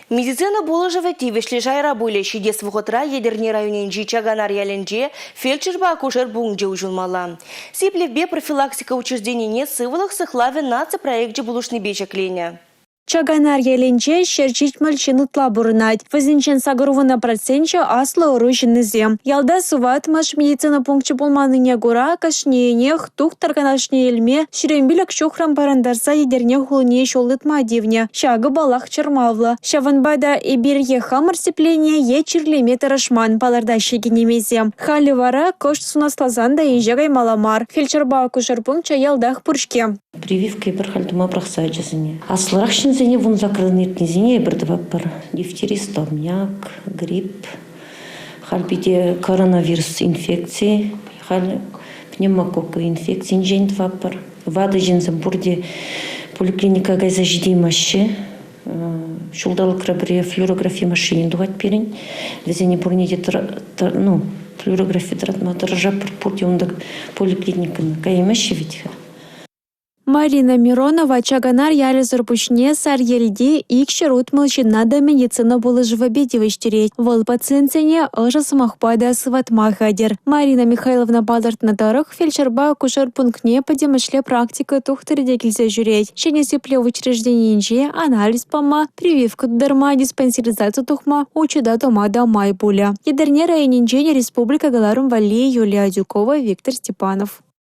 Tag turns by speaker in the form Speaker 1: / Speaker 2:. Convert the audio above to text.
Speaker 1: Медицина пулӑшӑвӗ тивӗҫлӗ шайра пулӗ. Ҫитес вӑхӑтра Етӗрне районӗнчи Чаканар ялӗнче фельдшерпа акушер пункчӗ уҫӑлмалла. Сиплевпе профилактика учрежденине «Сывлӑх сыхлавӗ» наци проекчӗ пулӑшнипе ҫӗкленӗ.
Speaker 2: Чаканар ялӗнче 170 ҫын ытла пурӑнать. Вӗсенчен 80 проценчӗ аслӑ ӑру ҫыннисем. Ялта сыватмӑш, медицина пункчӗ пулманнине кура кашнийӗнех тухтӑр канашне илме 25 ҫухрӑм парӑнтарса Етӗрне хулине ҫул тытма тивнӗ. Ҫакӑ, паллах, чӑрмавлӑ. Ҫавӑнпа та эпир е хамӑр сипленнӗ, е чирлеме тӑрӑшман, палӑртаҫҫӗ кинемейсем. Халӗ вара кӑшт сунасласан та инҫе каймалла мар. Фельдшерпа акушер пункчӗ ялтах пур-ҫке.
Speaker 3: Прививка эпир халь тума пӑрахса ачасене. Аслӑрах ҫынсене 18-ран иртнисене эпир тӑватпӑр. Дифтери, столбняк, грипп, халь питӗ коронавирус инфекци, халь пневмококк инфекцинчен тӑватпӑр. Ватӑ ҫынсем пурте поликлиника кайса ҫитеймеҫҫӗ. Ҫулталӑкра пӗрре флюорографи машини тухать пирӗн. Вӗсене пурне те ну, флюорографи тӑратма тӑрӑшатпӑр. Пурте унта поликлиникӑна каймаҫҫӗ вӗт-ха.
Speaker 2: Марина Миронова Чаканар ялӗсӗр пуҫне Сарьелти 260 ҫынна та медицина пулӑшӑвӗпе тивӗҫтерет. Вӑл пациентсене ӑшӑ сӑмахпа та сыватма хатӗр. Марина Михайловна палӑртнӑ тӑрӑх, фельдшерпа акушер пунктне пӗтӗмӗшле практика тухтӑрӗ те килсе ҫӳрет. Ҫӗнӗ сиплев учрежденийӗнче анализ пама, прививка тутарма, диспансеризаци тухма, учета тӑма та май пулӗ. Етӗрне районӗнчен республика кӑларӑм валли Юлия Адюкова, Виктор Степанов.